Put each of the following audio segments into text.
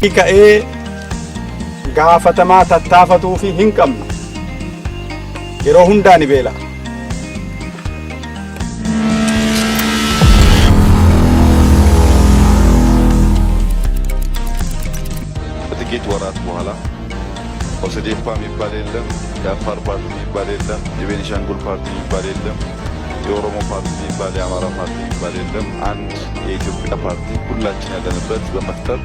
Ka'ee gaafatamaa tattaafatuu fi hin qabne yeroo hundaa ni beela'a. ከጥቂት ወራት በኋላ ኦሰዴፓ የሚባል የለም፣ የአፋር ፓርቲ የሚባል የለም፣ የቤኒሻንጉል ፓርቲ የሚባል የለም፣ የኦሮሞ ፓርቲ የሚባል የአማራ ፓርቲ የሚባል የለም። አንድ የኢትዮጵያ ፓርቲ ሁላችን ያለንበት በመፍጠር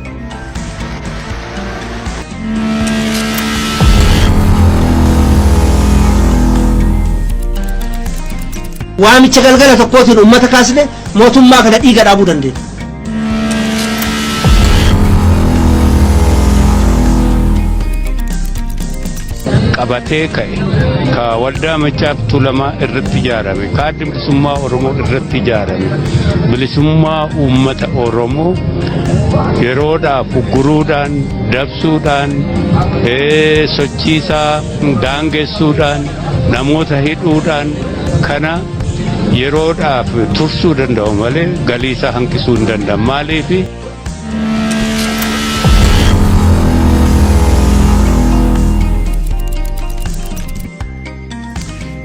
Waamicha galgala tokkootiin uummata kaasne mootummaa kana dhiiga dhaabuu dandeenya. Qabatee ka'e ka Waldaa Maccaaf Tuulamaa irratti ijaarame, ka Addi Bilisummaa Oromoo irratti ijaarame, bilisummaa uummata Oromoo yeroodhaaf ugguruudhaan, dabsuudhaan, sochiisaa daangessuudhaan, namoota hidhuudhaan kana yeroodhaaf tursuu danda'u malee galiisaa hanqisuu hin danda'an. Maaliif?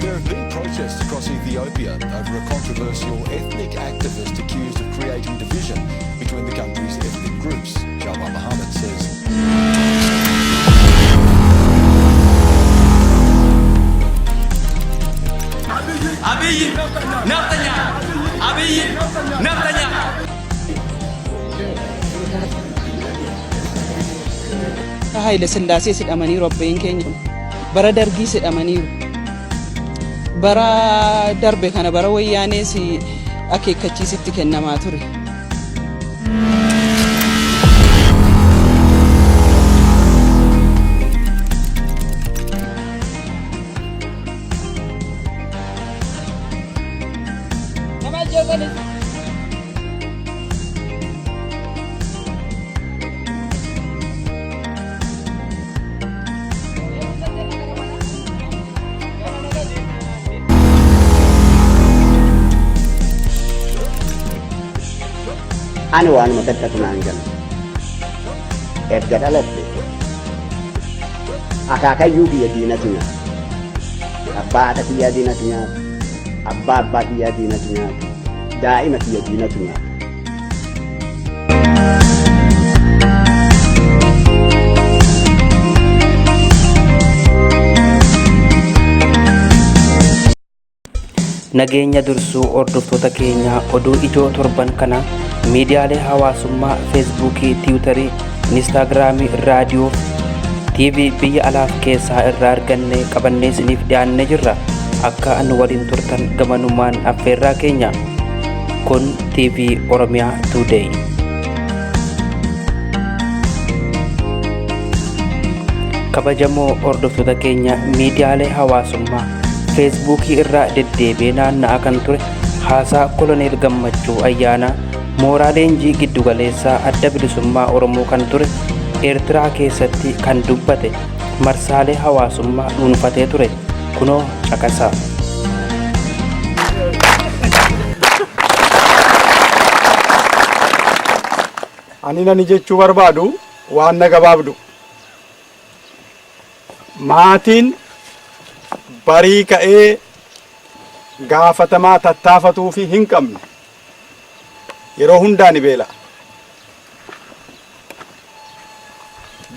There have been protests across Ethiopia over a controversial ethnic activist accused of creating division between the country's ethnic groups. Jawar Mohammed says. Abiyyi nafxanya! Abiyyi nafxanya! Haayile Sillaasees hidhamaniiru abbeen keenya kun. Bara Dargiis hidhamaniiru. Bara darbe kana bara Wayyaanees akeekkachiisitti kennamaa ture. Ani waanuma takkatu naan galu. Erga dhaladhe akaakayyuu kiyya diinatu nyaata. Abbaa haadha kiyyaa diinatu nyaata. Abbaa abbaa kiyyaa diinatu nyaata. Daa'ima kiyya diinatu nyaata. Nageenya dursuu hordoftoota keenyaa oduu ijoo torban kanaa miidiyaalee hawaasummaa feesbuukii, tiwutarii, inistaagiraamii, raadiyoo, TV biyya alaaf keessaa irraa arganne qabannee isiniif dhiyaannee jirra. Akka nu waliin turtan gamanumaan affeerraa keenya. Kun TV Oromiyaa Today. Kabajamoo hordoftoota keenya miidiyaalee hawaasummaa feesbuukii irraa deddeebi'ee naanna'aa kan ture haasaa Koloneel Gammachuu Ayyaanaa mooraa leenjii giddugaleessaa adda bilisummaa Oromoo kan ture Eertiraa keessatti kan dubbate marsaalee hawaasummaa dhuunfatee ture kunoo caqasaa. Ani nani jechuu barbaadu waan na gabaabdu. Maatiin barii ka'ee gaafatamaa tattaafatuu fi hin qabne yeroo hundaa ni beela'a.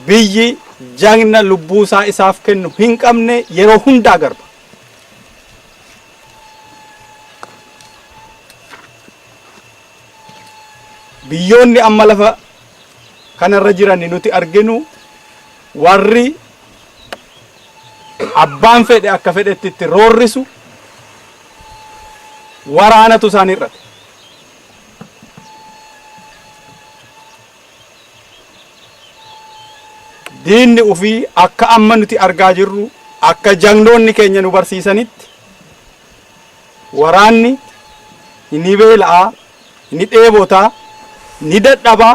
Biyyi jagna lubbuusaa isaaf kennu hin qabne yeroo hundaa garba. Biyyoonni amma lafa kanarra jiran nuti arginu warri abbaan fedhe akka fedhetti itti roorrisu waraanatu isaan hir'ate. Diinni ufii akka amma nuti argaa jirru akka jagnoonni keenya nu barsiisanitti waraanni ni beela'a, ni dheebota, ni dadhaba,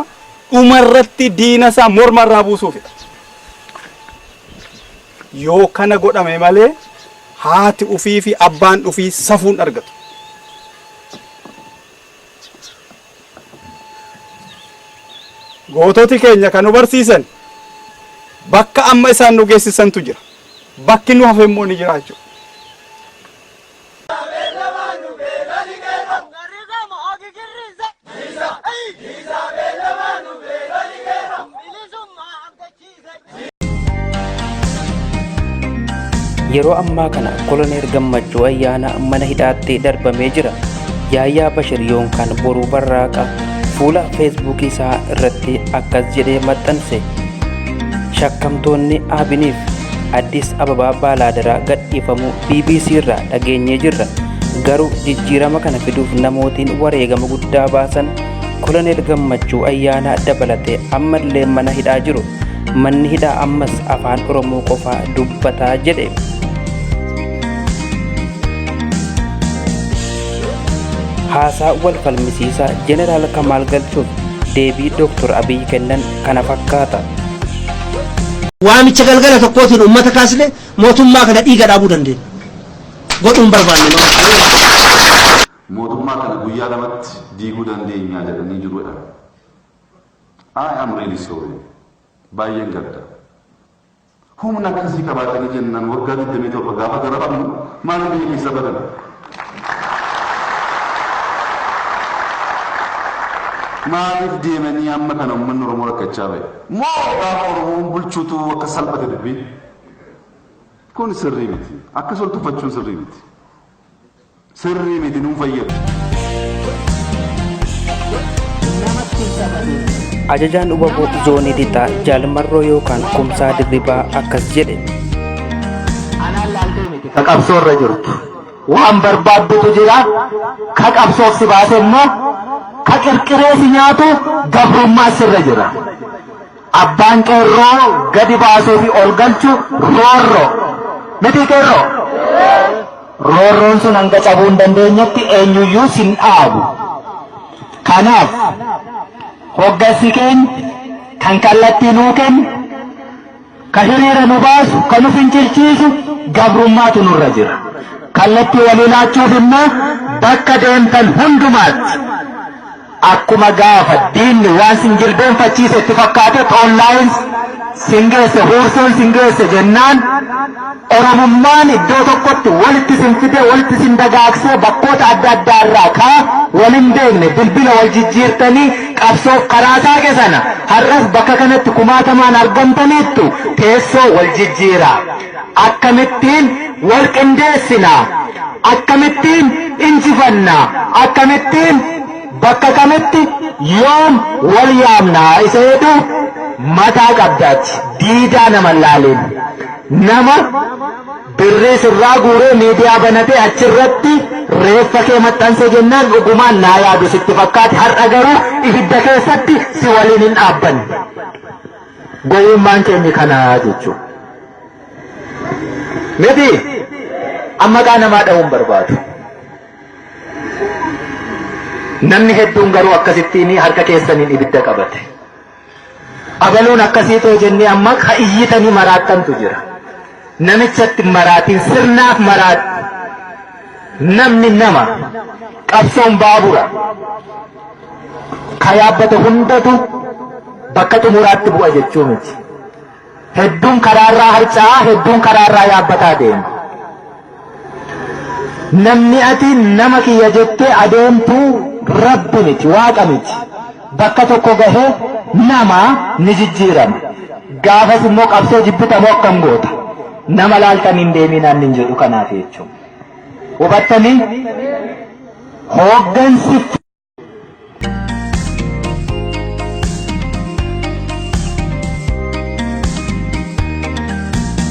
dhuma irratti diina isaa morma irraa buusuufidha. Yoo kana godhame malee haati ufii fi abbaan ufii safuun argatu. Goototi keenya kan nu barsiisan bakka amma isaan nu geessisantu jira. Bakki nu hafe immoo ni jira jechuudha. Yeroo ammaa kana Koloneel Gammachuu Ayyaanaa mana hidhaatti darbamee jira. Yaayyaa Bashir yookaan Boruu Barraaqa fuula Feesbuukii isaa irratti akkas jedhee maxxanse. Shakkamtoonni Abiniif Addis Ababaa Baalaadaraa gadhiifamuu BBC irraa dhageenyee jirra. Garuu jijjiirama kana fiduuf namootiin wareegama guddaa baasan Koloneel Gammachuu Ayyaanaa dabalatee ammallee mana hidhaa jiru. Manni hidhaa ammas afaan Oromoo qofaa dubbataa jedhe. Haasaa wal falmisiisaa Jeneraal Kamaal Galchuuf deebii Dooktor Abiy kennan kana fakkaata. Waamicha galgala tokkootiin uummata kaasne mootummaa kana dhiiga dhaabuu dandeenya. Godhuun barbaanne malee. Mootummaa kana guyyaa lamatti diiguu dandeenya jedhanii jiru jedhan. I am really sorry. Baay'een gadda. Humna akkasii qabaatanii jennaan waggaa 27 gaafa garafamnu maaliif biyya keessa badan? Maaliif deemanii amma kana uummanni Oromoo rakkachaa ba'e? Moo gaafa Oromoon bulchuutu akka salphate dubbiin? Kun sirrii miti. Akkas ol tuffachuun sirrii miti. Sirrii miti nun fayyadu. Ajajaan Ubaboo Zoonii Lixaa Jaal Marroo yookaan Kumsaa Dirribaa akkas jedhe. Ka qabsoo irra jirtu waan barbaaddutu jira. Ka qabsoof si baase immoo ka qirqiree si nyaatu gabrummaa sirra jira. Abbaan qeerroo gadi baasuu fi ol galchu roorroo. Miti qeerroo? Roorroon sun hanga cabuu hin dandeenyetti eenyuyyuu sin dhaabu. Kanaaf hoggansi keenya kan kallattii nuu kennu, ka hiriira nu baasu, ka nu fincilchiisu gabrummaatu nurra jira. Kallattii walii laachuuf immoo bakka deemtan hundumaatti akkuma gaafa diinni waan sin jilbeenfachiise itti fakkaate xoollaayin sin geesse, huursoon sin geesse jennaan Oromummaan iddoo tokkotti walitti sin fide, walitti sin dagaagsee, bakkoota adda addaa irraa kaa wal hin beekne bilbila wal jijjiirtanii qabsoof karaa saaqe sana har'as bakka kanatti kumaatamaan argamtaniittu. Teessoo wal jijjiiraa. Akkamittiin wal qindeessina? Akkamittiin injifanna? Akkamittiin, bakka kamitti, yoom wal yaamna isa jedhu mataa qabdaati. Diidaa nama hin laaliin. Nama birrii sirraa guuree miidiyaa banatee achirratti reeffa kee maxxanse jennaan dhugumaan naa yaadu sitti fakkaate, har'a garuu ibidda keessatti si waliin hin dhaabbanne. Gowwummaan keenyi kana jechuudha. Miti amma maqaa namaa dha'uun barbaadu. Namni hedduun garuu akkasittiin harka keessaniin ibidda qabate. Abaluun akkasii too jennee amma ka iyyitanii maraattantu jira. Namichatti maraatiin sirnaaf maraatti. Namni nama, qabsoon baabura. Ka yaabbate hundatu bakka xumuraatti bu'a jechuu miti. Hedduun karaarraa harca'a, hedduun karaarraa yaabbataa deema. Namni ati nama kiyya jettee adeemtu Rabbi miti, Waaqa miti. Bakka tokko gahee nama ni jijjiirama. Gaafas immoo qabsoo jibbita moo akkam goota? Nama laaltanii hin deeminaan nin jedhu kanaaf jechuudha. Hubattanii? Hooggansi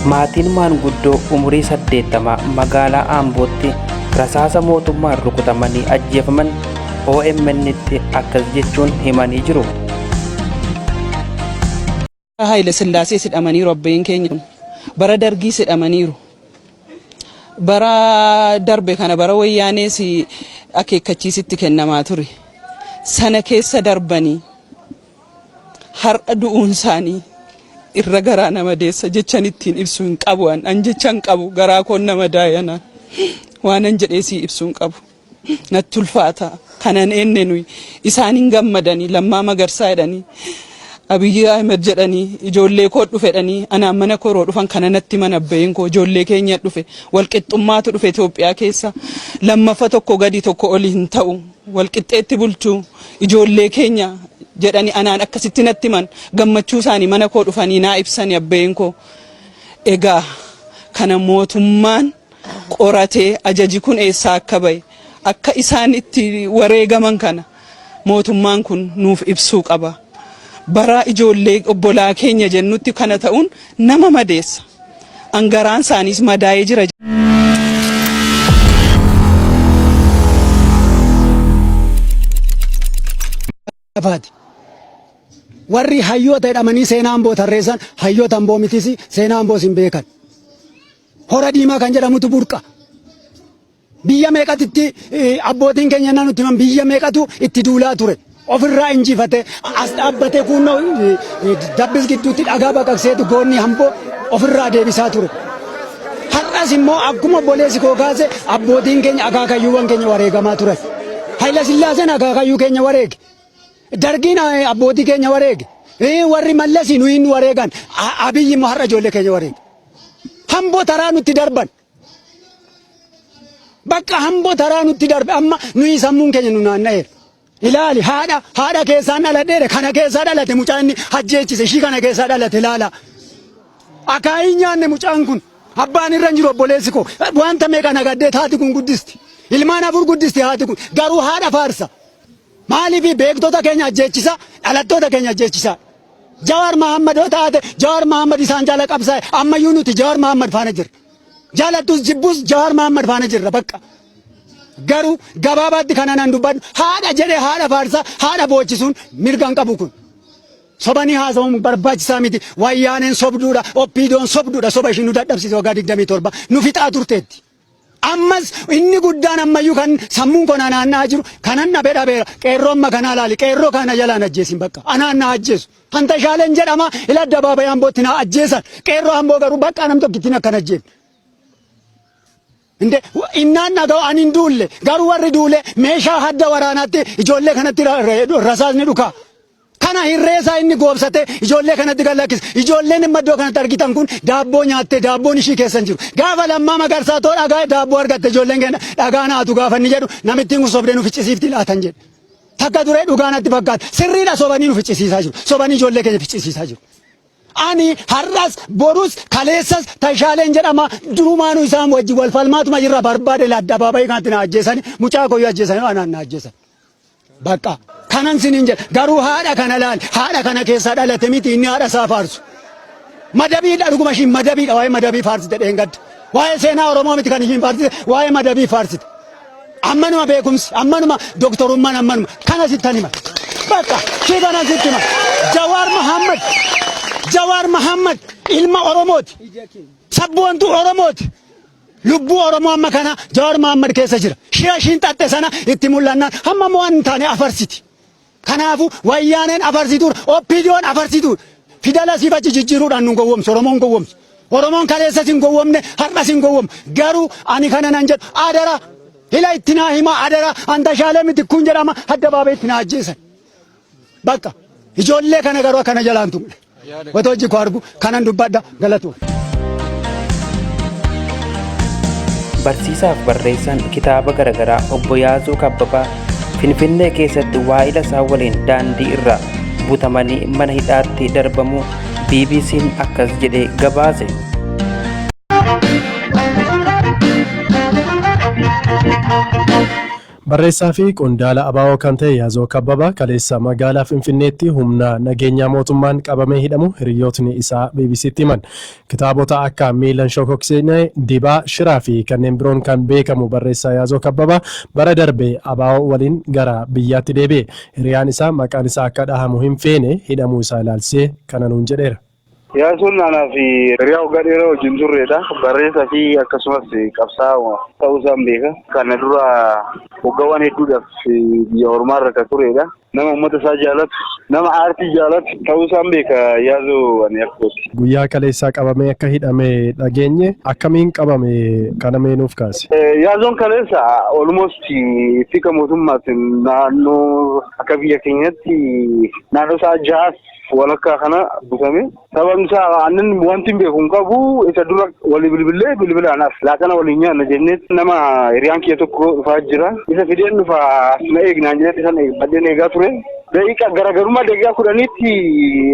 Maatiin maanguddoo umurii 80 magaalaa Ambootti rasaasa mootummaan rukutamanii ajjeefaman OMN'tti akkas jechuun himanii jiru. Haayile Sillaasees hidhamaniiru abbeen keenya kun. Bara Dargiis hidhamaniiru. Bara darbe kana bara Wayyaanees akeekkachiisitti kennamaa ture. Sana keessa darbanii har'a du'uun isaanii irra garaa nama deessa, jechan ittiin ibsu hin qabu, an jecha hin qabu, garaa koon nama daayana, waanan jedhee sii ibsu hin qabu. Natti ulfaata. Kanan eenne nuyi isaan hin gammadanii Lammaa Magarsaa jedhanii. Abiyyi Ahmed jedhanii ijoollee koo dhufedhanii anaan mana koroo dhufan kana natti mana abbeen koo ijoollee keenya dhufe, walqixxummaatu dhufe Itoophiyaa keessa, lammaffaa tokko gadi tokko oli hin ta'u, walqixxeetti bulchuu ijoollee keenya jedhanii anaan akkasitti natti himan. Gammachuu isaanii mana koo dhufanii naa ibsani abbeen koo. Egaa kana mootummaan qoratee ajaji kun eessaa akka bahe, akka isaan itti wareegaman kana mootummaan kun nuuf ibsuu qaba. Bara ijoollee obbolaa keenya jennutti kana ta'uun nama madeessa. Angaraan isaaniis madaa'ee jira. Lafaati. Warri hayyoota jedhamanii seenaa Amboo tarreessan hayyoota Amboo mitis, seenaa Amboos hin beekan. Hora diimaa kan jedhamutu burqa. Biyya meeqatitti abbootiin keenya nan nutti himan, biyya meeqatu itti duulaa ture. Ofirraa injifate as dhaabbatee kunnoo dabbis gidduutti dhagaa baqaqseetu goonni Amboo ofirraa deebisaa ture. Har'as immoo akkuma obboleessi koo kaase abbootiin keenya akaakayyuuwwan keenya wareegamaa turan. Hayila Sillaaseen akaakayyuu keenya wareege. Dargiin abbootii keenya wareege. Warri Mallasi nuyi nu wareegan. Abiyyi immoo har'a ijoollee keenya wareege. Hamboo taraa nutti darban. Bakka hamboo taraa nutti darbe amma nuyi sammuun keenya nu naanna'eera. Ilaali, haadha keessaan dhaladheere, kana keessaa dhalate mucaa inni ajjeechise, ishii kana keessaa dhalate ilaala. Akaayii nyaanne mucaan kun, abbaan irra hin jiru, obboleessi koo wanta meeqa nagaddee haati kun guddisti. Ilmaan afur guddisti haati kun, garuu haadha faarsa. Maaliif beektota keenya ajjeechisa, dhalattoota keenya ajjeechisa? Jawaar Mahammad yoo taate, Jawaar Mahammad isaan jaala qabsaa'e, ammayyuu nuti Jawaar Mahammad faana jirra. Jaalattus jibbus Jawaar Mahammad faana jirra bakka. Garuu gabaabaatti kana nan dubbadhu, haadha jedhee haadha faarsa, haadha boochisuun mirga hin qabu kun. Sobanii haasa'uun barbaachisaa miti. Wayyaaneen sobduudha, OPDOn sobduudha, soba ishiin nu dadhabsiise waggaa 27 nu fixaa turteetti. Ammas inni guddaan ammayyuu kan sammuun koo na naanna'aa jiru kanan dhabe dhabeera. Qeerroo amma kanaa laali, qeerroo kana jalaan ajjeesin bakka. Anaan na ajjeesu. Hantashaaleen jedhama ila addabaabayii Ambootti na ajjeesan. Qeerroo Amboo garuu bakka nam tokkittiin akkana ajjeefne. Inde innaan dhaga'u ani hin duulle, garuu warri duule meeshaa hadda waraanaatti ijoollee kanatti rasaasni dhukaa. Kana hirreesaa inni goobsatee ijoollee kanatti gad lakkise. Ijoolleen immoo iddoo kanatti argitan kun daabboo nyaattee daabboon ishii keessa hin jiru. Gaafa Lammaa Magarsaa too dhagaa daabboo argatte, ijoolleen keenya dhagaa naatu gaafa inni jedhu, namittiin kun sobdee nu ficcisiifti laatan jedhe. Takka duree dhugaa natti fakkaata. Sirriidha, sobanii nu ficcisiisaa jiru. Sobanii ijoollee keenya ficcisiisaa jiru. Ani har'as borus kaleessas Tashaaleen jedhama, durumaanuu isaan wajjin wal falmaatuma jirra. Barbaade addabaabayii kanatti na ajjeesani, mucaa koyyuu ajjeesani, anaan na ajjeesan. Bakka kanan sinin jedha, garuu haadha kana laali, haadha kana keessaa dhalate miti inni haadha isaa faarsu. Madabiidha, dhuguma ishiin madabiidha, waa'ee madabii faarsite dheengadda. Waa'ee seenaa Oromoo miti kan ishiin faarsite, waa'ee madabii faarsite. Ammanuma beekumsi, ammanuma doktorummaan, ammanuma kana sittan hima. Bakka ishee kana sitti hima. Jawaar Mahammad, Jawaar Mahammad ilma Oromooti. Sabboontuu Oromooti. Lubbuu Oromoo amma kana Jawaar Mahammad keessa jira. Shira ishiin xaxxe sana itti mul'annaan hamma immoo waan hin taane afarsiti. Kanaafuu Wayyaaneen afarsituudha. OPDOn afarsituudha. Fidala siif achi jijjiiruudhaan nu gowwoomsu. Oromoon gowwoomsu. Oromoon kaleessas hin gowwoomne, har'as hin gowwoomne. Garuu ani kana nan jedhu, adara hila itti naa himaa, adara Antashaalee miti kun jedhama, addabaabee itti naa ajjeesan. Bakka ijoollee kana garuu akkana jalaan tuqne. Otoo hojii koo argu kanan dubbadha, galatuuf. Barsiisaaf barreessaan kitaaba garaagaraa obbo Yaazoo Kabbabaa Finfinnee keessatti waa'ila isaa waliin daandii irraa butamanii mana hidhaatti darbamuu BBC'n akkas jedhee gabaase. Barreessaa fi qondaala ABO kan ta'e Yaazoo Kabbabaa kaleessa magaalaa Finfinneetti humna nageenyaa mootummaan qabamee hidhamu hiriyootni isaa BBCtti himan. Kitaabota akka Miilan Shokoksine, Dibaa, Shiraa fi kanneen biroon kan beekamu barreessaa Yaazoo Kabbabaa bara darbe ABO waliin gara biyyaatti deebi'e. Hiriyaan isaa maqaan isaa akka dhahamu hin feene hidhamuu isaa ilaalchisee kana nuun jedheera. Yaasuun anaa fi hiriyaa waggaa dheeraa wajjin turredha. Barreessaa fi akkasumas qabsaa'aa ta'uu isaan beeka. Kana dura waggaawwan hedduudhaaf biyya ormaa irra kan turedha. Nama uummata isaa jaalatu, nama aartii jaalatu ta'uu isaan beeka Yaasoo ani akkootti. Guyyaa kaleessaa qabamee akka hidhame dhageenye, akkamiin qabame, kana mee nuuf kaasi. Yaazoon kaleessa almost tika mootummaatiin naannoo akka biyya keenyatti naannoo sa'a 6 walakkaa kana butame. Sababni isaa aannan wanti hin beeku hin qabu. Isa dura walii bilbilee bilbilaan as laaqana waliin nyaanna jennee nama hiriyaan kiyya tokko dhufaa jira. Isa fideen dhufa as na eegnaan jedhetti san eeggadheen eegaa ture. Daqiiqa garaagarummaa daqiiqaa 10tti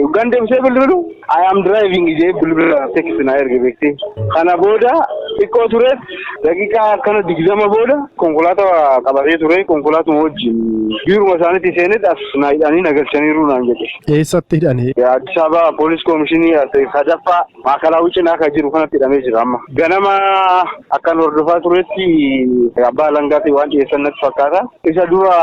hoggaan deebisee bilbilu "I am driving" jedhee bilbila text na erge beektee. Kana booda xiqqoo tureet daqiiqaa akkana 20 booda konkolaataa qabatee ture, konkolaatuma wajjin biiruma isaaniitti seenet as na hidhanii na galchaniiru naan jedhe. Eessatti hidhani? Addis Ababa Poolis Koomishinii sadaffaa Maakalaawii cinaa kan jiru kanatti hidhamee jira amma. Ganama akkan hordofaa turetti abbaa alangaatiin waan dhiyeessan natti fakkaata. Isa dura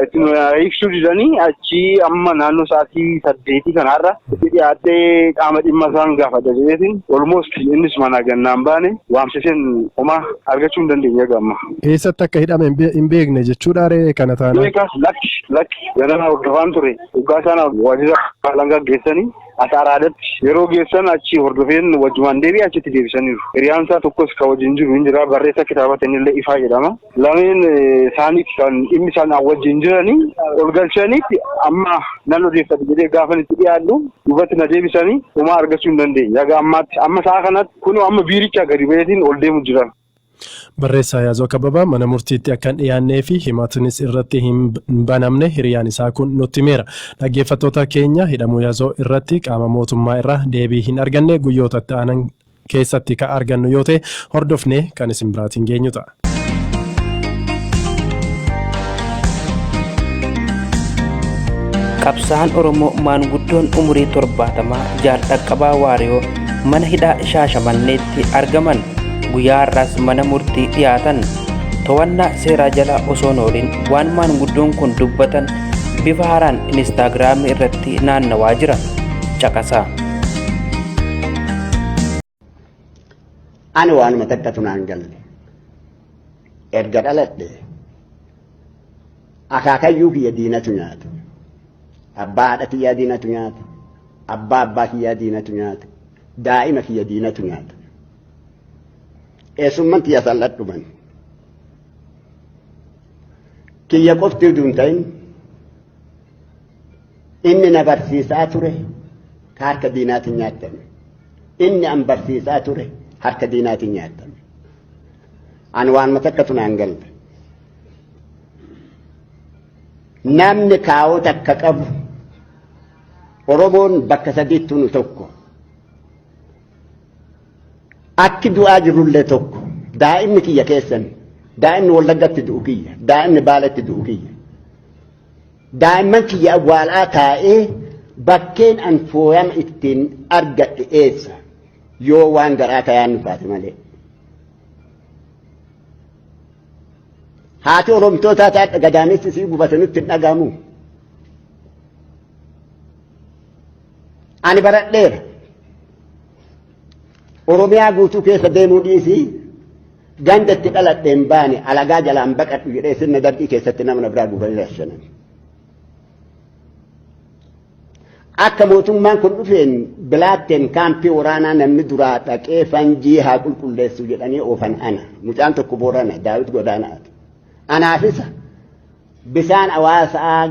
itti ibsuu didanii achi amma naannoo sa'aatii 8 kanarra itti dhiyaatee qaama dhimma isaan gaafadha jedheetiin almost innis manaa gannaan baane waamsiseen homaa argachuu hin dandeenye gamma. Eessatti akka hidhame hin beekne jechuudha ree kana taanaan? Beeka, lakki lakki, ganama hordofaan ture. Waggaa isaan waajjira alangaa geessanii as Araadatti yeroo geessan achi hordofeen wajjumaan deebi'ee achitti deebisaniiru. Hiriyaan isaa tokkos kan wajjin jiru hin jira, barreessaa kitaabaa ta'inillee Ifaa jedhama. Lameen isaaniiti kan dhimmi isaan wajjin jiranii ol galchaniitti amma nan odeeffadha jedhee gaafan itti dhiyaadhu duubatti na deebisanii homaa argachuu hin dandeenye. Haga ammaatti amma sa'a kanatti kunoo amma biirichaa gadi ba'eetiin ol deemu jira. Barreessaa Yaazoo Kabbabaa mana murtiitti akka hin dhiyaannee fi himatnis irratti hin banamne hiriyaan isaa kun nutti himeera. Dhaggeeffattoota keenya, hidhamuu Yaazoo irratti qaama mootummaa irraa deebii hin arganne. Guyyoota itti aanan keessatti kan argannu yoo ta'e hordofnee kan isin biraatiin geenyu ta'a. Qabsaa'aan Oromoo maanguddoon umurii 70 Jaal Dhaqqabaa Waariyoo mana hidhaa Shaashamanneetti argaman. Guyyaa har'aas mana murtii dhiyaatan. To'annaa seeraa jala osoo hin oolin waan maanguddoon kun dubbatan bifa haaraan Inistaagiraamii irratti naannawaa jira. Caqasaa. Ani waanuma takkatu naan galle. Erga dhaladhe akaakayyuu kiyya diinatu nyaata. Abbaa haadha kiyyaa diinatu nyaata. Abbaa abbaa kiyyaa diinatu nyaata. Daa'ima kiyya diinatu nyaata. Eessumman tiyya sal'adhuman. Kiyya qofti utuu hin ta'in inni na barsiisaa ture ka harka diinaatiin nyaattame. Inni an barsiisaa ture harka diinaatiin nyaattame. Ani waanuma takkatu naan galle. Namni kaawoo takka qabu Oromoon bakka sadiittuu nu tokko. Akki du'aa jirrullee tokko. Daa'imni kiyya keessan. Daa'imni Wallaggatti du'u kiyya. Daa'imni Baaletti du'u kiyya. Daa'imman kiyya awwaalaa taa'ee bakkeen an fooyama ittiin argadhe eessa? Yoo waan garaa kayaan nu taate malee. Haati Oromtootaa taadha gadaamessi isii gubate nutti hin dhagahamu. Ani baradheera. Oromiyaa guutuu keessa deemuu dhiisii ganda itti dhaladhe hin baane, alagaa jalaan baqadhu jedhee sirna darbii keessatti nama na biraa guuranii rashanan. Akka mootummaan kun dhufeen Bilaatteen kaampii waraanaa namni duraa dhaqee fanjii haa qulqulleessu jedhanii oofan ana. Mucaan tokko Boorana Daawit Godaanaati. Anaaf isa bisaan hawaasaa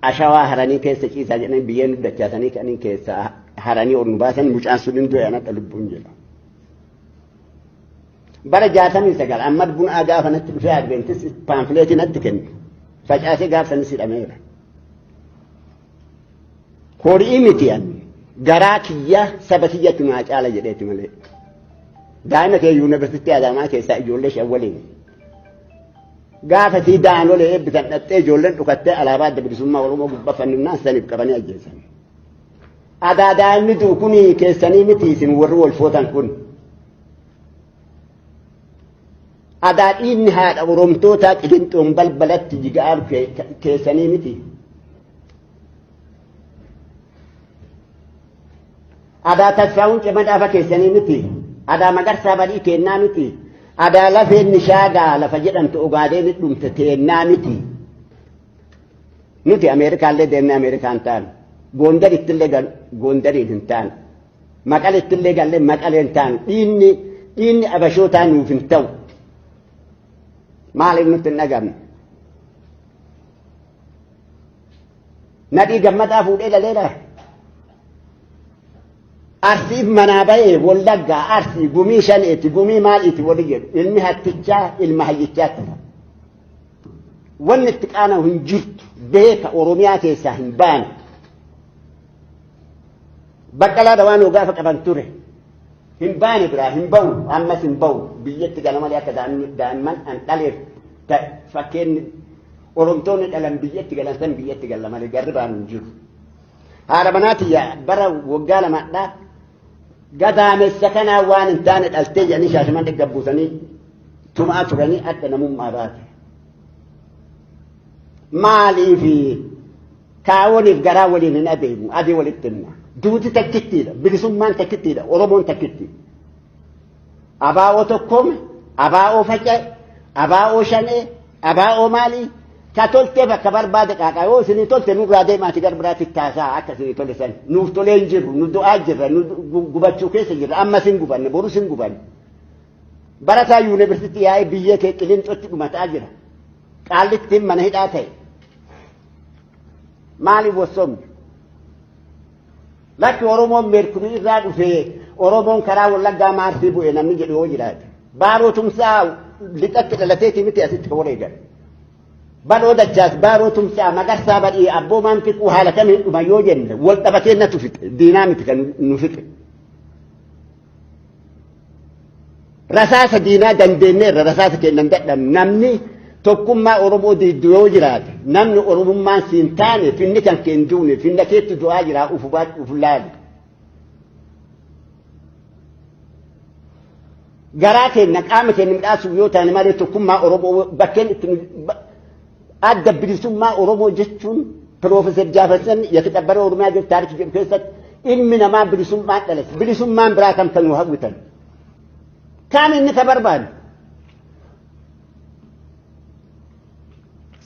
ashawaa haranii keessa ciisaa jedhanii biyyeen dachaasanii ka'anii keessaa haranii ol nu baasan, mucaan sun hin du'e, anadha lubbuun jedha. Bara 69 Ammad Bunaa gaafa natti dhufee Adventis paamfileetii natti kennu facaasee gaafa sanis hidhameera. Horii miti an garaa kiyya saba kiyyatti naa caala jedheeti malee. Daa'ima kee yuunivarsiitii Adaamaa keessaa ijoollee shan waliin gaafa sii daanolee eebbisan dhattee ijoolleen dhukattee alaabaa Adda Bilisummaa Oromoo gubbaa fannifnaan saniif qabanii ajjeesan. Adaa daa'imni du'u kun keessanii miti isin warri wal footan kun. Adaa dhiigni haadha Oromtootaa Qilinxoon balbalatti jiga'aa keessanii miti. Adaa Tasfaa'uun Camadaafa keessanii miti. Adaa Magarsaa Badhii keennaa miti. Adaa lafeen Nishaagaa lafa jedhamtu Ogaadeen dhumte teennaa miti. Nuti Ameerikaallee deemnee Ameerikaan taanu. Gondarittillee Gondariin hin taanu. Maqalettillee gallee Maqalee hin taanu. Dhiinni Abashootaa nuuf hin ta'u. Maaliif nutti hin dhagamne? Nadhii Gammadaa fuudhee laleera. Arsiif manaa bahee Wallaggaa Arsii gumii shaneeti gumii maaliiti wali jedhu ilmi hattichaa ilma hayyichaa ta'a. Wanni itti qaana'u hin jirtu beeka Oromiyaa keessaa hin baane. Baqqalaa dawaan gaafa qaban ture. Hin baane biraa hin ba'u ammas hin ba'u biyyatti gala malee akka daa'imman an dhaleef fakkeenyi Oromtoonni dhalan biyyatti galan san biyyatti gala malee garri baanu hin jiru. Haadha manaatiyya bara waggaa lamadhaa gadaamessa kanaa waan hin taane dhaltee jedhanii Shaashamannee gabbuusanii tumaa turanii adda namummaa baate. Maaliif kaawwaniif garaa waliin hin adeemu adii walitti himna. Duuti takkittiidha bilisummaan takkittiidha Oromoon takkittiidha. Abaa'oo tokkoome abaa'oo faca'e abaa'oo shanee abaa'oo maalii ka toltee bakka barbaade qaaqaa yoo isinii tolte nurraa deemaati gara biraatti taasaa akka isinii tole san nuuf tolee hin jirru nu du'aa jirra nu gubachuu keessa jirra ammas hin gubanne borus hin gubanne. Barataa yuunivarsiitii yaa'ee biyya kee qilinxootti dhumataa jira. Qaallittiin mana hidhaa ta'e. Maaliif wassomne? Lakki Oromoon meerkurii irraa dhufee Oromoon karaa Wallaggaa Maarsii bu'e namni jedhu yoo jiraate. Baaroo Tumsaa lixatti dhalateetii miti asitti kan wareegan. Baloo Dachaas, Baaroo Tumsaa, Magarsaa Badhii, Abboomaan Fiquu haala kamiin dhuma yoo jenne wal dhabatee natu fixe. Diinaa miti kan nu fixe. Rasaasa diinaa dandeenyeerra rasaasa kennan dadhabne namni tokkummaa Oromoo diiddu yoo jiraate namni Oromummaan siin taane finni kan kee hin duune finna keetti du'aa jiraa uf uf laali. Garaa keenya qaama keenya midhaasuuf yoo taane malee tokkummaa Oromoo bakkeen itti adda bilisummaa Oromoo jechuun Piroofeesar Jaafarsan yakitabbara Oromiyaa jedhu taarikii jedhu keessatti ilmi namaa bilisummaan dhalate bilisummaan biraa kam kan nu hawwitan. Kaan inni ka barbaadu.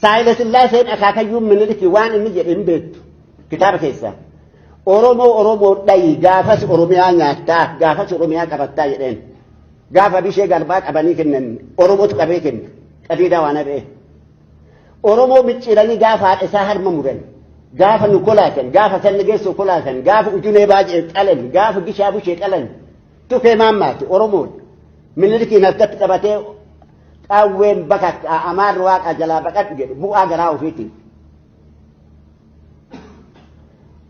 Saayila Sillaaseen akaakayyuun Minilikii waan inni jedhe hin beektu kitaaba keessaa. Oromoo Oromoo dhayi gaafas Oromiyaa nyaattaa gaafas Oromiyaa qabattaa jedheen. Gaafa bishee garbaa qabanii kennan Oromootu qabee kenna qabiidaa waan hafee. Oromoo micciiranii gaafa haadha isaa harma muran gaafa nu kolaasan gaafa sanni geessoo kolaasan gaafa ujunee baay'ee qalan gaafa gishaa bushee qalan Tufee maammaati Oromoodha. Minilikiin harkatti qabatee qawween bakakka amaarri waaqa jalaa baqadhu jedhe bu'aa garaa ofiitiin.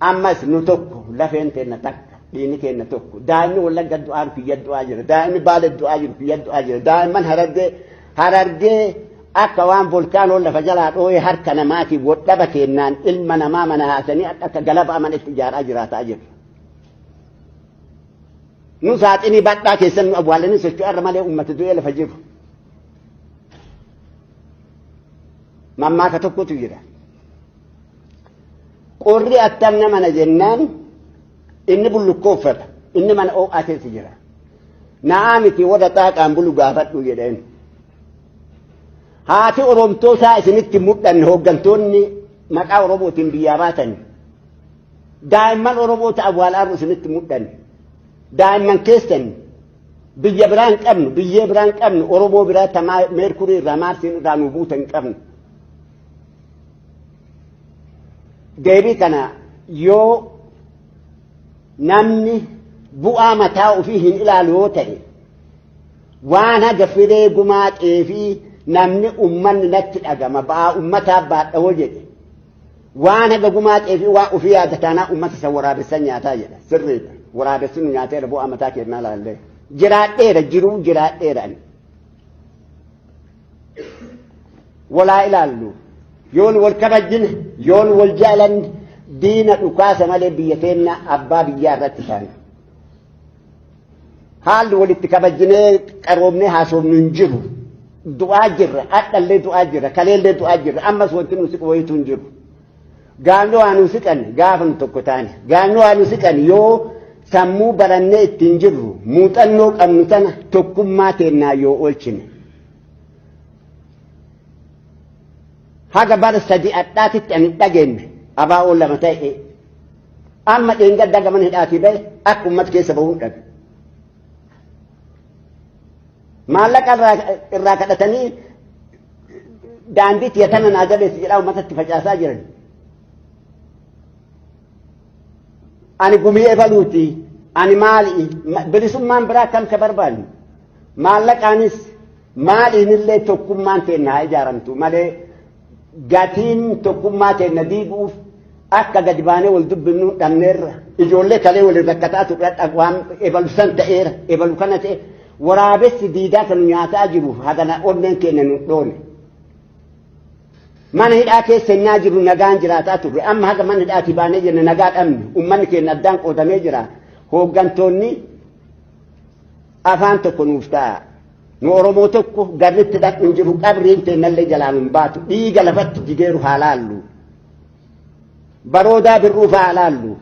Ammas nu tokko lafeen teenna takka dhiigni keenna tokko daa'imni wallagga du'aa kiyya du'aa jira daa'imni baale du'aa jiru kiyya du'aa jira daa'imman harargee harargee akka waan volkaanoon lafa jalaa dhoo'ee harka namaatiin wodhaba keennaan ilma namaa mana haasanii akka galaba mana itti ijaaraa jiraataa jiru. Nu saaxinii badhaa keessan nu awwaalanii socho'arra malee uummata du'ee lafa jiru. Mammaaka tokkotu jira. Qorri attam nama na jennaan inni bullukkoo uffata inni mana oo'aa keessa jira. Na'aa miti warra xaaqaan bulu gaafadhu jedheen. Haati Oromtootaa isinitti mudhanne hooggantoonni maqaa Oromootiin biyyaa baatan. Daa'imman Oromoo ta'an awwaalaaru isinitti mudhanne. Daa'imman keessan biyya biraa hin qabnu, biyyee biraa hin qabnu, Oromoo biraa tamaa meerkurii irraa maarsiin irraa nu buuta hin qabnu. Deebii kana yoo namni bu'aa mataa ofii hin ilaalu yoo ta'e waan haga firee gumaa xeefii namni ummanni natti dhagama ba'aa ummataa baadhawoo jedhe Waan haga gumaa xeefii waa ofii yaada taanaa ummata san waraabessan nyaataa jedha. Sirriidha. Waraabessi nu nyaateera bu'aa mataa keenyaa laallee. Jiraadheera jiruu jiraadheera ani. Walaa ilaallu. Yoon wal kabajjine yoon wal jaalanne diina dhukaasa malee biyya teenna abbaa biyyaa irratti taana. Haalli walitti kabajjinee qaroomnee haasofnu hin jiru. Du'aa jirra, hadhallee du'aa jirra, kaleellee du'aa jirra, ammas wanti nu siqu wayiitu hin jiru. Gaafni waa nu siqan gaafa nu tokko taane, gaafni waa nu siqan yoo sammuu barannee ittiin jirru muuxannoo qabnu sana tokkummaa teennaa yoo oolchine. Haga bara sadi adhaatitti ani dhageenye abaa'oon lama ta'e Amma dheengaddaa gamana hidhaatii bahe akka uummata keessa bahuun dhabe. Maallaqa irraa kadhatanii daandii tiyatana naa jabeessi jedhaa uummatatti facaasaa jiran. Ani gumii ebaluuti. Ani maali bilisummaan biraa kam ka barbaannu? Maallaqaanis maaliinillee tokkummaan teenna haa ijaaramtu malee gatiin tokkummaa teenna diiguuf akka gadi baanee wal dubbifnu dhabneerra. Ijoollee kalee waliin rakkataa turre waan ebalu san ta'eera ebalu kana ta'e waraabessi diidaa kan nyaataa jiru hagana onneen keenya nu dhoone. Mana hidhaa keessa innaa jiru nagaan jiraataa turre amma haga mana hidhaatii baanee jenna nagaa dhabne uummanni keenya addaan qoodamee jira. Hooggantoonni afaan tokko nuuf ta'a. Nu Oromoo tokko garritti dhaqnu hin jiru qabriin teennallee jalaan hin baatu dhiiga lafatti jigeeru haa laallu. Baroodaa birruu fa'aa laallu.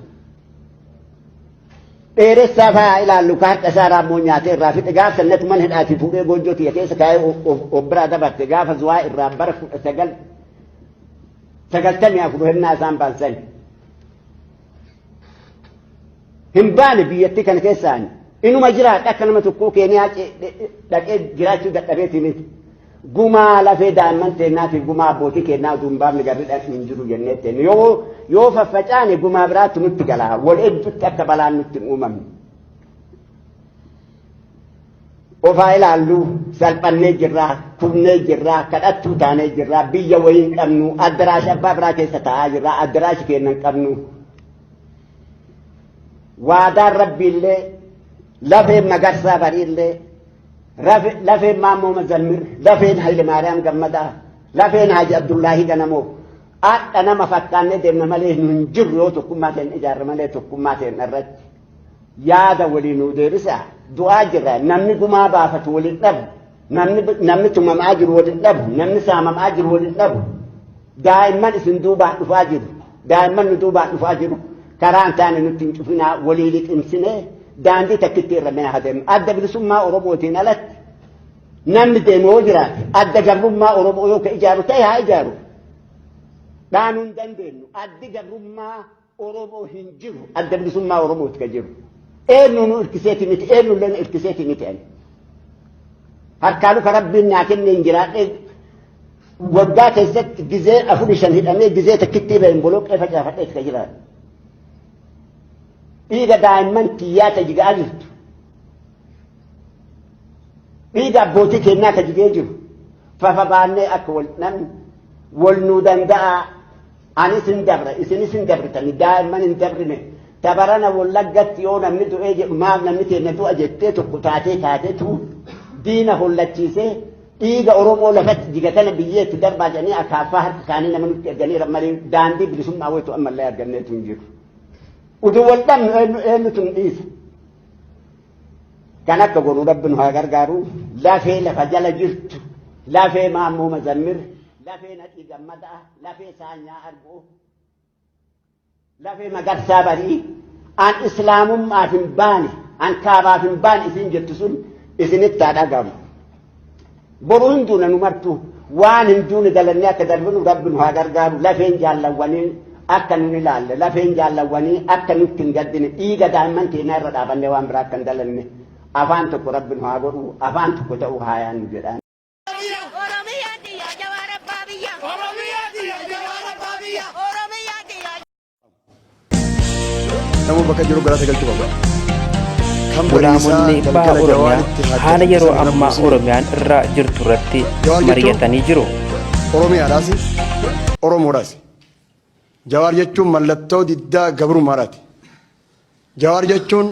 Dheeressaa fa'aa ilaallu ka harka isaa raammoo nyaatee irraa fixe gaafa sannatu mana hidhaatii fuudhee goojjoo tiyya keessa kaa'ee of biraa dabarte gaafa zuwaa irraa bara 1994 hennaa isaan baansan. Hin baane biyyattii kana keessaan inuma jiraadha akka nama tokkoo Keeniyaa dhaqee jiraachuu dadhabeetii miti. Gumaa lafee daa'imman teennaatiif gumaa abbootii keennaa utuu hin baafne garri dhaqnu hin jiru jennee teenne. Yoo yoo faffacaane gumaa biraatti nutti gala. Wal hedduutti akka balaan nutti hin uumamne. Ofaa ilaallu salphannee jirraa, kufnee jirraa, kadhattuu taanee jirraa, biyya wayii hin qabnu, addaraasha abbaa biraa keessa taa'aa jirraa, addaraasha keenya hin qabnu. Waadaan rabbiillee lafeen magarsaa bariillee lafeen Maammoo Mazammir, lafeen Hayilemaariyaam Gammadaa, lafeen Haaji Abdullaahii Ganamoo hadha nama fakkaannee deemna malee nu hin jirru yoo tokkummaa keenya ijaarre malee tokkummaa keenya irratti yaada walii nuu deebisa du'aa jirra namni gumaa baafatu waliin dhabu namni tumamaa jiru waliin dhabu namni saamamaa jiru waliin dhabu daa'imman isin duubaan dhufaa jiru daa'imman nu duubaan dhufaa jiru karaa hin taane nutti hin cufinaa walii liqimsinee daandii takkitti irra mee haa deemnu. Adda bilisummaa Oromootiin alatti namni deemu yoo jiraate adda gabrummaa Oromoo yoo ka ijaaru ta'e haa ijaaru. Dhaanuu hin dandeenyu. Addi gabrummaa Oromoo hin jiru. Adda bilisummaa Oromooti ka jiru. Eenyu nu irkiseeti miti eenyu illee nu irkiseeti miti ani. Harkaa luka rabbiin naa kenneen jiraadhee waggaa keessatti gizee afur shan hidhamee gizee takkittii baheen boloqqee facaafadhee ka jiraadhe. Dhiiga daa'imman tiyyaa ta jigaa jirtu. Dhiiga abbootii keennaa ka jigee jiru. Fafa baannee akka wal namni wal nuu danda'a. Anis hin dabra isinis hin dabritani daa'imman hin dabrine. Tabarana wallaggatti yoo namni du'ee jedhu maaf namni keenya du'a jettee tokko taatee taatetu diina hollachiisee dhiiga Oromoo lafatti jigatana biyyeetti darbaa jedhanii akaaffaa harka isaanii nama nutti erganiira malee daandii bilisummaa wayitu ammallee arganneetu hin jiru. Utuu wal dhabnu eenyu eenyutu nu dhiisa. Kan akka godhu rabbi nu haa gargaaru lafee lafa jala jirtu lafee maammoo mazammir lafee nadhii gammadaa lafee saanyaa arguu lafee magarsaa barii an islaamummaaf hin baane an kaabaaf hin baane isin jettu sun isinitti haa dhagamu. Boru hin duuna nu martu waan hin duune dalannee akka darbinu rabbi nu haa gargaaru lafeen jaallawwanii akka nun ilaalle lafeen jaallawwanii akka nutti hin gaddine dhiiga daa'imman keenyaa irra dhaabannee waan biraa akka hin dalanne afaan tokko rabbi nu haa godhu afaan tokko ta'uu haa yaannu jedhaan. Oromiyaa tiyya Jawaar abbaa biyya. Oromiyaa tiyya Jawaar abbaa biyya. Oromiyaa tiyya. Namuu bakka jiru galata galchuu qaba. Kan bariisaa Ulaamonni baha galgala Oromiyaa Jawaaritti haala haajjatu yeroo san ammaa buusne. Oromiyaan irra jirtu irratti Jawaar jechuun mari'atanii jiru. Oromiyaadhaas Oromoodhaas. Jawaar jechuun mallattoo diddaa gabrummaadhaati. Jawaar jechuun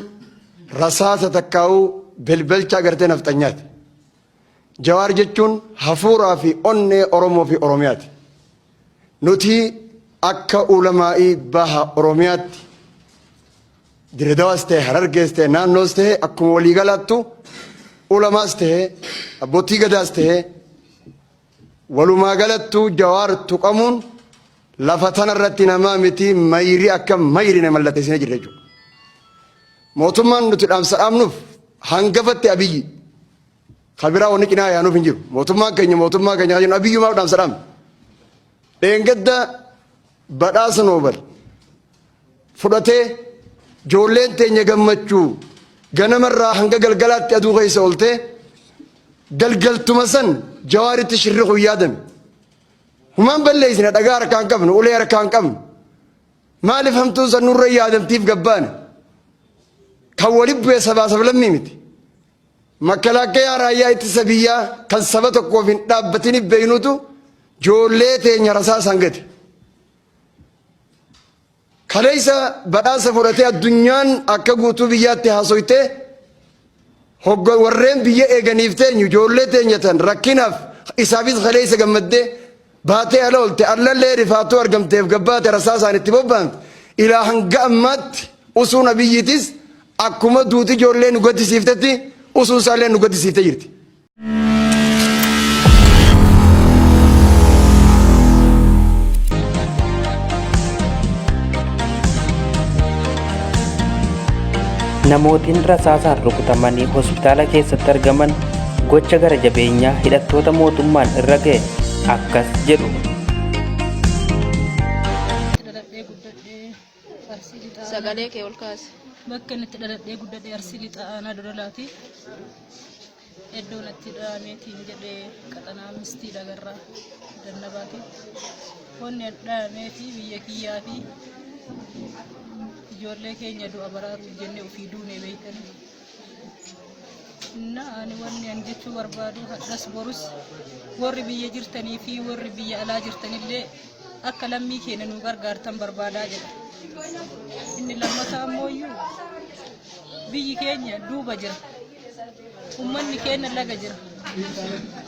rasaasa takkaa'uu belbelcha gartee nafxanyaati. Jawaar jechuun hafuuraa fi onnee Oromoo fi Oromiyaati. Nuti akka ulamaa'ii baha Oromiyaatti Diredawaas ta'e Harargees ta'e naannoos ta'e akkuma waliigalaattu ulamaas ta'e abbootii gadaas ta'e walumaa galattuu Jawaar tuqamuun lafa tanarratti namaa miti mayri akka mayrine mallatteessinee jirra jechuudha. Mootummaan nuti dhaamsa dhaamnuuf hangafatti Abiyyi. Ka biraa wanni cinaa yaanuuf hin jiru. Mootummaan keenya mootummaa keenya kan jennu Abiyyumaaf dhaamsa dhaamna. Dheengadda badhaasa Noobel fudhatee ijoolleen teenya gammachuu ganamarraa hanga galgalaatti aduu keessa ooltee galgaltuma san Jawaaritti shirri kun yaadame. Humaan balleessine dhagaa harkaan qabnu ulee harkaan qabnu. Maaliif hamtuun san nurra yaadamtiif gabbaane? Kan walitti bu'e sabaa sablammii miti. Makkalaakkayaa raayyaa ittisa biyyaa kan saba tokkoof hin dhaabbatiniif beeynutu joollee teenya rasaasaan gate. Kaleessa badhaasa fudhatee addunyaan akka guutuu biyyaatti haasoytee hogga warreen biyya eeganiif teenyu ijoollee teenya tan rakkinaaf isaafis kaleessa gammaddee baatee ala oolte allallee rifaatuu argamteef gabbaate rasaasaan itti bobbaamte ilaa hanga ammaatti usuun Abiyyiitis akkuma duuti ijoollee nu gaddisiiftetti usuun isaallee nu gaddisiiftee jirti. Namootiin rasaasaan rukutamanii hospitaala keessatti argaman gocha gara jabeenyaa hidhattoota mootummaan irra ga'e akkas jedhu. Dhaladhee guddadhee Arsii Lixaa. Sagalee kee ol kaasi. Bakka inni itti dhaladhee guddadhee Arsii Lixaa aanaa Dodolaati. Iddoo natti dhahameetiin jedhe qaxanaa mistii dhagarraa dannabaati. Wanni an dhahamee fi biyya kiyyaa fi ijoollee keenya du'a baraaruuf jennee ofii duune beeytanii. Na ani wanni an jechuu barbaadu hadhas borus warri biyya jirtanii fi warri biyya alaa jirtanillee akka lammii keenya nu gargaartan barbaadaa jedha. Inni lammataa ammoo biyyi keenya duuba jira. Ummanni keenya laga jira.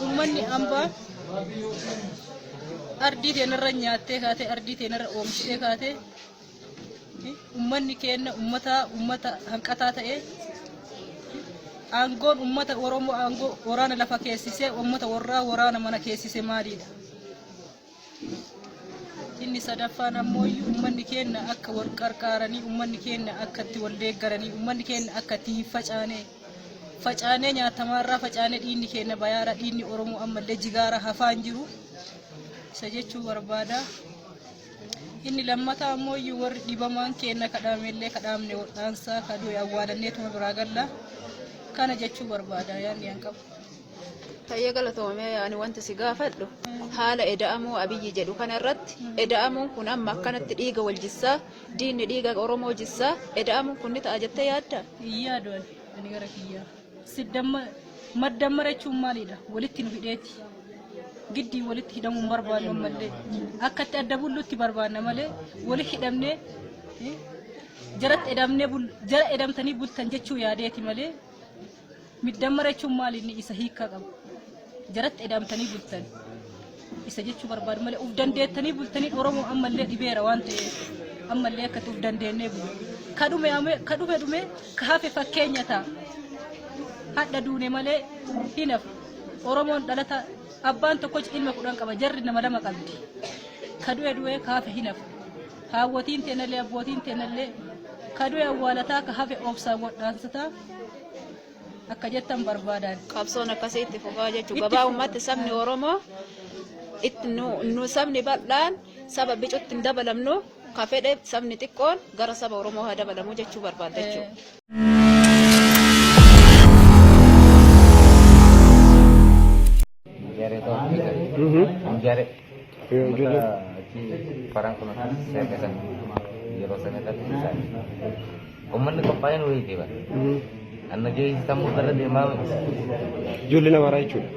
Ummanni ambaa ardii teenarra nyaattee kaatee ardii teenarra oomishtee kaatee ummanni keenya ummata ummata hanqataa ta'ee aangoon ummata Oromoo aangoo waraana lafa keessisee ummata warraa waraana mana keessise maaliidha? Inni sadaffaan ammoo ummanni keenya akka wal qarqaaranii, ummanni keenya akka itti wal deeggaranii, ummanni keenya akka itti hin facaane, facaanee nyaatamaarraa facaanee dhiinni keenya bayaara, dhiinni Oromoo ammallee jigaara hafaa hin jiru. Isa jechuu barbaada. Inni lammataa ammoo warri dhibamaan keenya kadhaamellee kadhaamne waldhaansaa kadhu'e awwaalanneetuma biraa galla. Kana jechuu barbaada yaadni an qabu. Hayyee galatoomee ani wanti si gaafadhu haala eda'amuu Abiyyi jedhu kana irratti eda'amuun kun amma akkanatti dhiiga wal jissaa diinni dhiiga Oromoo jissaa eda'amuun kun ni ta'a jettee yaadda? Hin yaadu ani ani gara kiyyaa. Siddamma maddammara jechuun maalidha? Walitti nu hidheeti. Giddii walitti hidhamuu hin barbaannu ammallee. Akkatti adda bullutti barbaanna malee wali hidhamnee jaratti edamnee jara edamtanii bultan jechuu yaadeeti malee Middammara jechuun maali inni isa hiikkaa qabu. Jaratti eda'amtanii bultan. Isa jechuu barbaadu malee uf dandeettanii bultanii Oromoo ammallee dhibeera waan ta'eef ammallee akkatti uf dandeennee bulu. Ka dhume ka dhume dhume ka hafe fakkeenya ta'a. Hadha duune malee hin hafu. Oromoon dhalata abbaan tokkochi ilma 10 qaba jarri nama lama qabdi. Ka du'e du'e ka hafe hin hafu. Haawwotiin teenallee abbootiin teenallee ka du'e awwaalataa ka hafe obsaan wadhaansataa. Akka jettan barbaadaan. Qabsoon akkasii itti fufaa jechuudha. Itti Gabaabumatti sabni Oromoo itti nu, nu sabni bal'aan saba bicutti hin dabalamnu ka fedhe sabni xiqqoon gara saba Oromoo haa dabalamu jechuu barbaadda jechuudha. Injare. Parang kun seetan yeroo sana irratti isaan uummanni qophaa'een wayiiti bara. Anna jee sammuu irra deemaa Ijoolleen amaaraa jechuudha.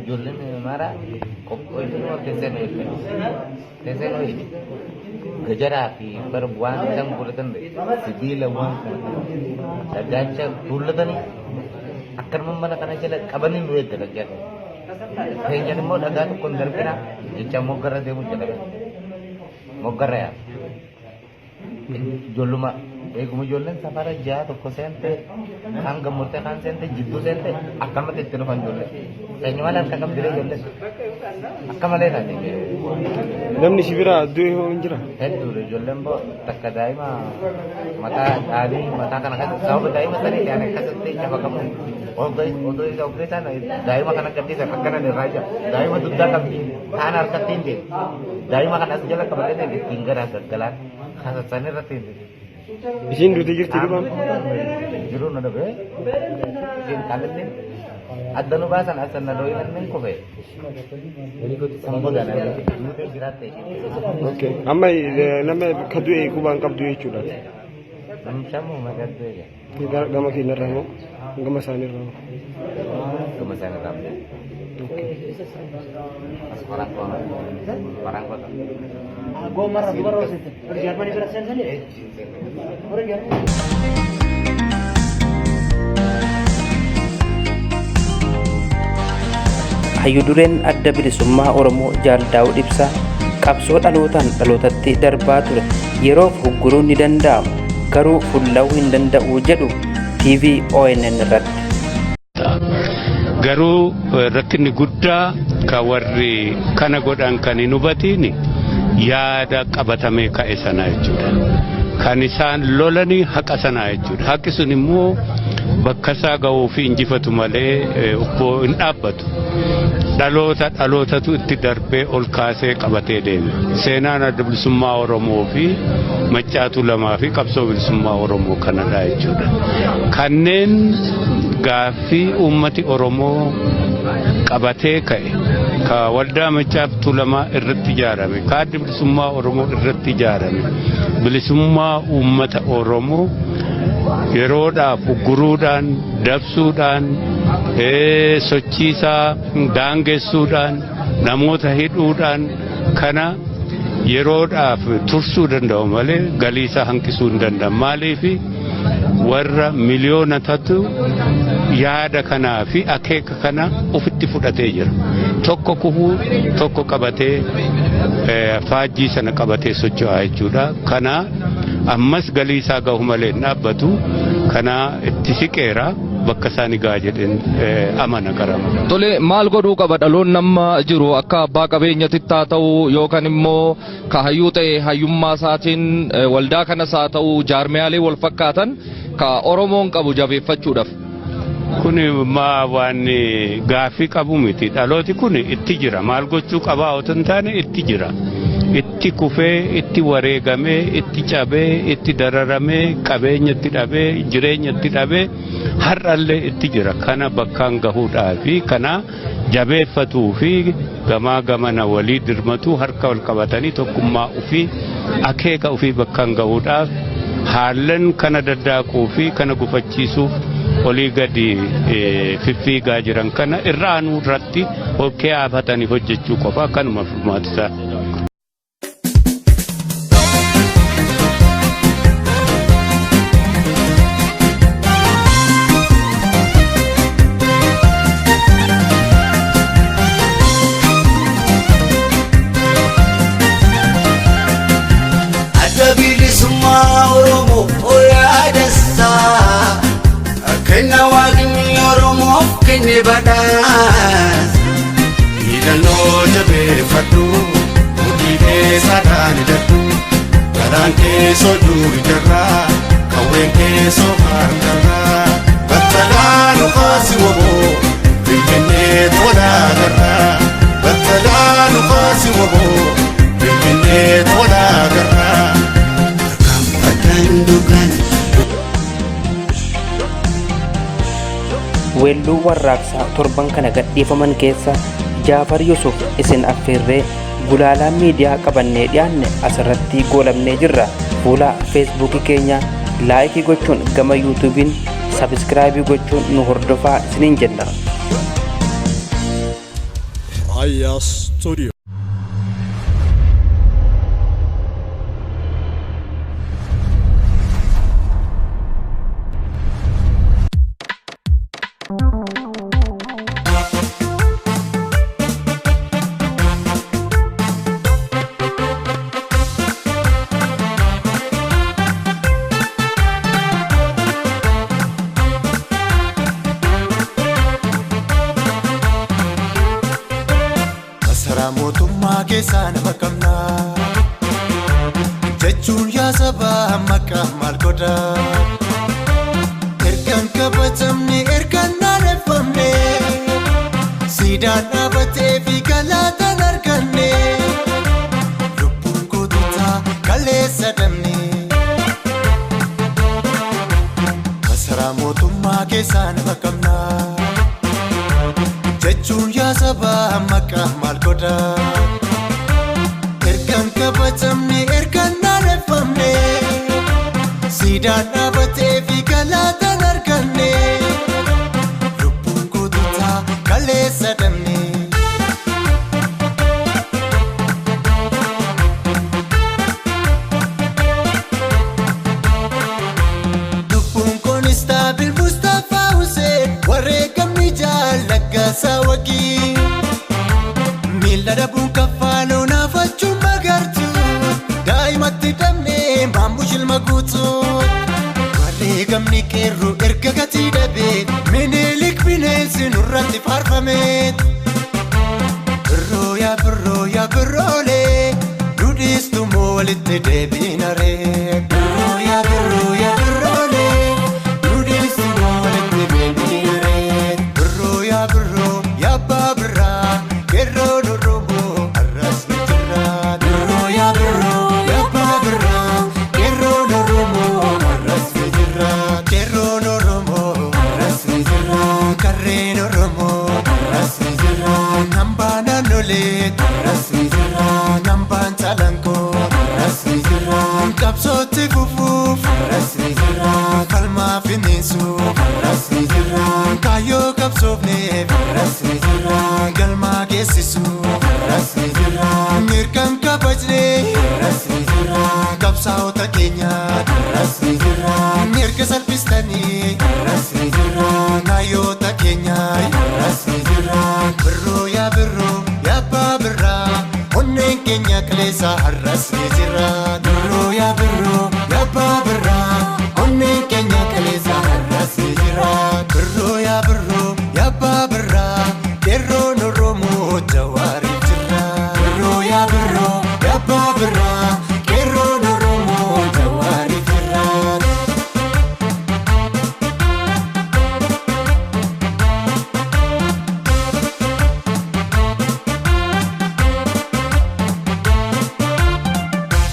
Ijoolleen amaaraa qophooftuu teessee nu eeggan. Teessee nu eeggan. Gajaraa fi bara waan isaan godhatan sibiila waan kana dhagaacha tuullatanii akkanuma mana kana jala qabanii nu eeggatan jedhan. Keenyan immoo dhagaa tokko hin darbina jecha moggarra deemu jedhame. Moggarra yaa. Ijoolluma eeguma ijoolleen safara ja'a tokko seente kaan gammurtee kaan seente jidduu seente akkamatti itti dhufan ijoollee. Keenya malee harka qabdiree ijoolleen. Akka malee taate. Namni si biraa du'e hoo hin jira? Hedduudha ijoolleen boo takka daa'ima mataa dhaanii mataa kana kan sababa daa'ima sanii ta'an akkasitti cafaqamu. Odoo isa ofii isaan daa'ima kana gadhiisan akkana irraa jira. Daa'ima dugdaa qabdi kaan harkatti hin deemu. Daa'ima kana as jala qabatee deemu ittiin gara gaggalaan kasassan irratti hin deemu. Isiin duute jirti dhibaan? Jiruu na dhabe. Isiin qaalitti adda nu baasan asan na dooyin inni kufe. San booda na duutee jiraatte. Okay. Amma nama ka du'e qubaan qabdu jechuudha. Namcha moo maqaa du'e jira. Gama keenyarraa moo gama isaaniirraa moo? Gama isaaniirraa moo? As waraan koo. Goomarra dubarra hojjete. Jarmanii bira seensanii? Warra Jarmanii. Hayyudureen adda bilisummaa Oromoo Jaal Daawud Ibsaa qabsoo dhalootaan dhalootatti darbaa ture yeroof hugguruun ni danda'ama garuu fulla'uu hin danda'u jedhu TV ONN irratti. Garuu rakkinni guddaa ka warri kana godhan kan hin hubatiin yaada qabatamee ka'e sana jechuudha. Kan isaan lolanii haqa sanaa jechuudha. Haqi sun immoo bakka isaa ga'uu fi injifatu malee obboo hin dhaabbatu. Dhaloota dhalootatu itti darbee ol kaasee qabatee deeme. Seenaan adda bilisummaa Oromoo fi maccaatu lamaa fi qabsoo bilisummaa Oromoo kanadha jechuudha. Kanneen gaaffii uummati Oromoo qabatee ka'e ka waldaa maccaaftuu lamaa irratti ijaarame ka adda bilisummaa Oromoo irratti ijaarame bilisummaa uummata Oromoo yeroodhaaf ugguruudhaan dabsuudhaan sochiisaa daangessuudhaan namoota hidhuudhaan kana yeroodhaaf tursuu danda'u malee galiisaa hanqisuu hin danda'an maaliif warra miliyoona tatu yaada kanaa fi akeeka kana ofitti fudhatee jira. Tokko kufuu tokko qabatee faajjii sana qabatee socho'aa jechuudha. Kana ammas galii isaa gahu malee hin dhaabbatu. Kana itti siqeera bakka isaan ga'a jedheen amana qarama. Tole maal godhuu qaba dhaloonni amma jiru akka abbaa qabeenyatti haa ta'u yookaan immoo ka hayyuu ta'e hayyummaa isaatiin waldaa kanas haa ta'u jaarmiyaalee wal fakkaatan ka Oromoon qabu jabeeffachuudhaaf. Kun ma waan gaaffii qabu miti. Dhalooti kun itti jira. Maal gochuu qabaa otoo hin taane itti jira. Itti kufee, itti wareegamee, itti cabee, itti dararamee, qabeenya itti dhabee, jireenya itti dhabee har'allee itti jira. Kana bakkaan gahuudhaa fi kana jabeeffatuu fi gamaa gamana walii dirmatu harka wal qabatanii tokkummaa ofii akeeka ofii bakkaan gahuudhaaf haallan kana daddaaquu fi kana gufachiisuuf olii gadi fiffiigaa jiran kana irra aanuu irratti hokkee haafatanii hojjechuu qofa kanuma furmaata isaa. Adda bilisummaa Oromoo yaadassaa kenna waaqni Oromoof kenne badhaas. Hidhannoo jabeeffadhu mudhii keessaadhaan hidhadhu garaan keessoo duujarraa qawween keessoo harkarraa battalaa nufaasi woboo finfinnee tolaa garraa battalaa nufaasi woboo finfinnee tolaa garraa. Harkaan dhugan. Weelluu warraaqsaa torban kana gadhiifaman keessa Jaafar Yusuf isin affeerree gulaalaa miidiyaa qabannee dhiyaanne asirratti goolabnee jirra. Fuula feesbuukii keenya laayikii gochuun gama yuutuubiin sabiskiraayibii gochuun nu hordofaa isiniin jenna. Aya Studio. Masaraa mootummaa keessaa nama qabna jechuun yaa sabaa maqaa maal godha ergaan kabajamne ergaan naaneffamne siidaan dhaabatee fi galaataan arganne lubbuun goototaa kaleessa damne. Masaraa mootummaa keessaa nama qabna. Jechuun yaa sabaa maqaa maal godha ergaan kabajamne ergaan naaneffamne siidaan dhaabatee fi galaataan. Dadhabuun kaffaaloo naafachuun magartu daa'imatti dhabnee maammush ilma guutuu. Wareegamni qeerroo erga gatii dhabee minilik bineensi nurratti faarfame. Birroo yaa birroo yaa birroolee dudhiistu moo walitti deebiinaree. Birroo yaa birroo yaa birroolee dudhiistu moo walitti deebiinaree. Birroo yaa birroo yaa abbaa birraa qeerroon Oromoo har'as ni jira. Birroo yaa birroo yaa abbaa birraa qeerroon Oromoo har'as ni jira. Qeerroon Oromoo har'as ni jira. Karreen Oromoo har'as ni jira. Nambaa naannolee har'as ni jira. Nambaan calanqoo har'as ni jira. Qabsootti fufuuf har'as ni jira. Falmaa finiisuuf har'as ni jira. Kaayyoo qabsoofneef har'as ni jira. Galmaa geessisuuf har'as ni jira. Mirgaan kabajnee har'as ni jira. Qabsaa'ota keenya har'as ni jira. Mirga salphistanii har'as ni jira. Naayyoota keenya har'as ni jira. Birroo yaa birroo yaa abbaa birraa onneen keenya kaleessa har'as ni jira. Birroo yaa birroo yaa abbaa birraa onneen keenya kaleessa har'as ni jira. Birroo yaa birroo yaa abbaa birraa qeerroon Oromoo jawaariif jira. Birroo yaa birroo yaa abbaa birraa qeerroon Oromoo jawaariif jira.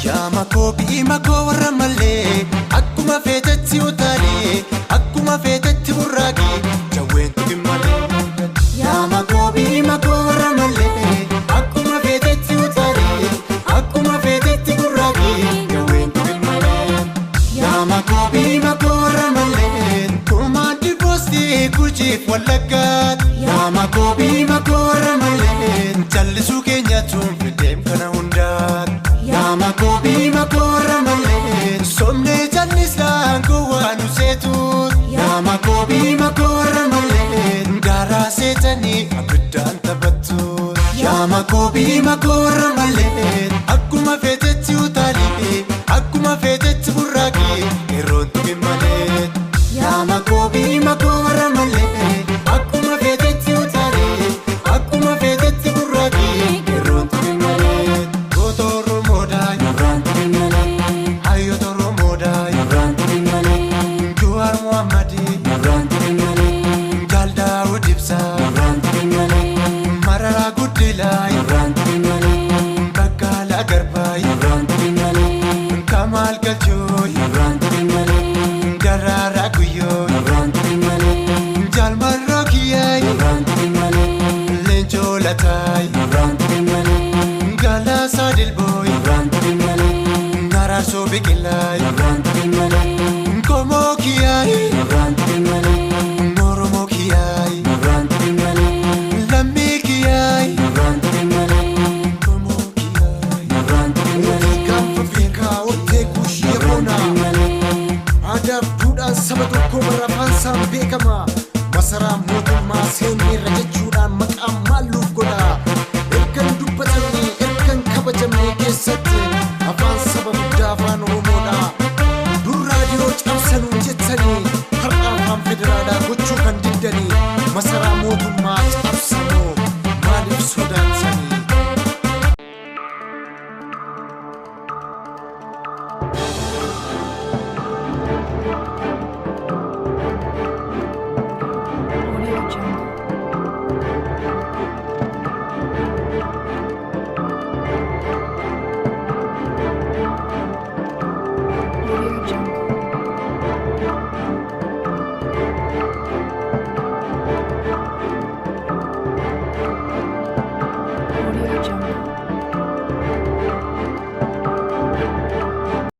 Yaa makoo bi'i makoo warra malee akkuma feetetti utaalee akkuma feetetti burraaqee jawween tuqin malee. Yaa makoo bi'i makoo warra malee akkuma feetetti utaalee akkuma feetetti burraaqee jawween tuqin malee. Yaa makoo bi'i makoo warra malee kumaandi poostii gujiif wallaggaat. Yaa makoo bi'i makoo warra malee jallisuu keenya tun fideem kana hundaat. Yaa makoo bi'i makoo warra malee somnee jallisaan gowwaa nu seetuut. Yaa makoo bi'i makoo warra malee garaa seetanii abiddaan taphattuut. Yaa makoo bi'i makoo warra malee akkuma feetetti utaalee akkuma feetetti burraaqee qeerroon tuqin malee. Yaa makoo bi'i makoo warra malee akkuma feetetti utaalee akkuma feetetti burraaqee qeerroon tuqin malee. Goota Oromoodhaa nurraan tuqin malee. Hayyoota Oromoodhaa nurraan tuqin malee. Jawaar Mohammadii nurraan tuqin malee. Jaal Daawud Ibsaa nurraan tuqin malee. Mararaa Guddinaa nurraan tuqin malee. Baqqalaa Garbaa nurraan tuqin malee. Kamaal Galchoo nurraan tuqin malee. Daraaraa Guyyoo nurraan tuqin malee. Jaal Marroo Kiyyaa nurraan tuqin malee. Leencoo Lataa nurraan tuqin malee. Galaasaa Dilboo nurraan tuqin malee. Araarsoo Biqilaa nurraan tuqin malee. Qomoo Kiyyaa nurraan tuqin malee. Oromoo Kiyyaa nurraan tuqin malee. Lammii Kiyyaa nurraan tuqin malee. Qomoo Kiyyaa nurraan tuqin malee. Gaanfa Afrikaa hortee kuushii boona. Aadaaf duudhaan saba tokkoo bara afaan isaan beekama. Masaraa mootummaa seenneerra jechuudhaan maqaan maalluuf godha. Ergan dubbatamne ergan kabajamne keessatti afaan saba guddaa afaan Oromoodha. Dur raadiyoo cabsanuu jettanii har'a afaan federaalaa gochuu kan diddanii masaraa mootummaa cabsanuu maaliif sodaatanii? Audio Jungle. Audio Jungle.